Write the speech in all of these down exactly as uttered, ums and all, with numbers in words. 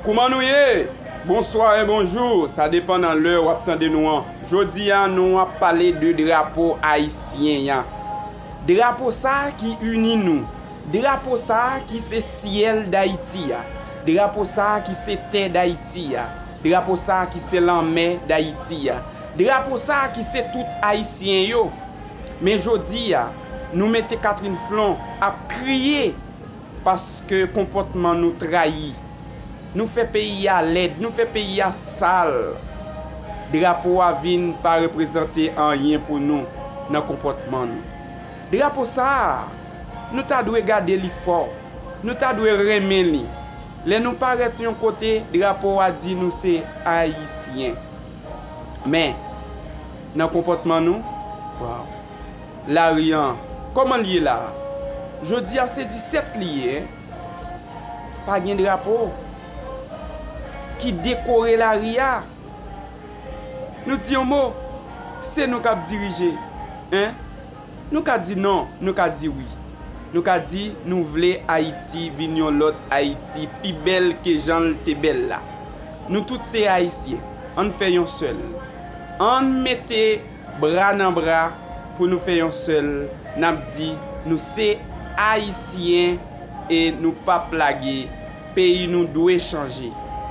Kouman nou ye? Bonswa e bonjou, sa depann nan lè w ap tande nou an. Jodi a, nou ap pale de drapo ayisyen an. Drapo sa a ki ini nou. Drapo sa a ki se syèl Dayiti a. Drapo sa a ki se tè Dayiti a. Drapo sa a ki se lanmè Dayiti a. Drapo sa a ki se tout Ayisyen yo. Men jodi a, nou mete Catherine Flon ap kriye paske konpòtman nou trayi. Nou fè peyi a lèd, nou fè peyi a sal. Drapo a vin pa reprezante anyen pou nou nan konpòtman nou. Drapo sa a, nou ta dwe gade li fò, nou ta dwe renmen li. Lè nou parèt yon kote, drapo a di nou se Ayisyen. Men, nan konpòtman nou, waw. Lari an, kòman l ye la a? Jodi a se disèt li ye, en. Pa gen drapo ki dekore lari a. Nou di yon mo, se nou k ap dirije, en. Nou ka di non, nou ka di wi. Nou ka di nou vle Ayiti vin yon lòt Ayiti pi bèl ke jan l te bèl la. Nou tout se Ayisyen. Ann fè yon sèl. Ann mete bra nan bra pou nou fè yon sèl. N ap di nou se Ayisyen e nou p ap lage. Peyi nou dwe chanje.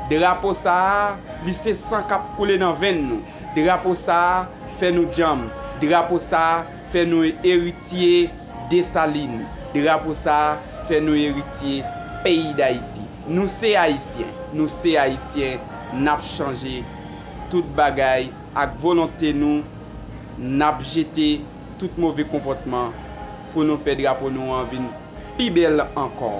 Drapo sa a, li se san k ap koule nan venn nou. Drapo sa a fè nou djanm. Drapo sa a fè nou eritye Desalin. Drapo sa a fè nou eritye peyi Dayiti. Nou se Ayisyen. Nou se Ayisyen. N ap chanje tout bagay ak volonte nou. N ap jete tout move konpòtman pou nou fè drapo nou an vin pi bèl ankò.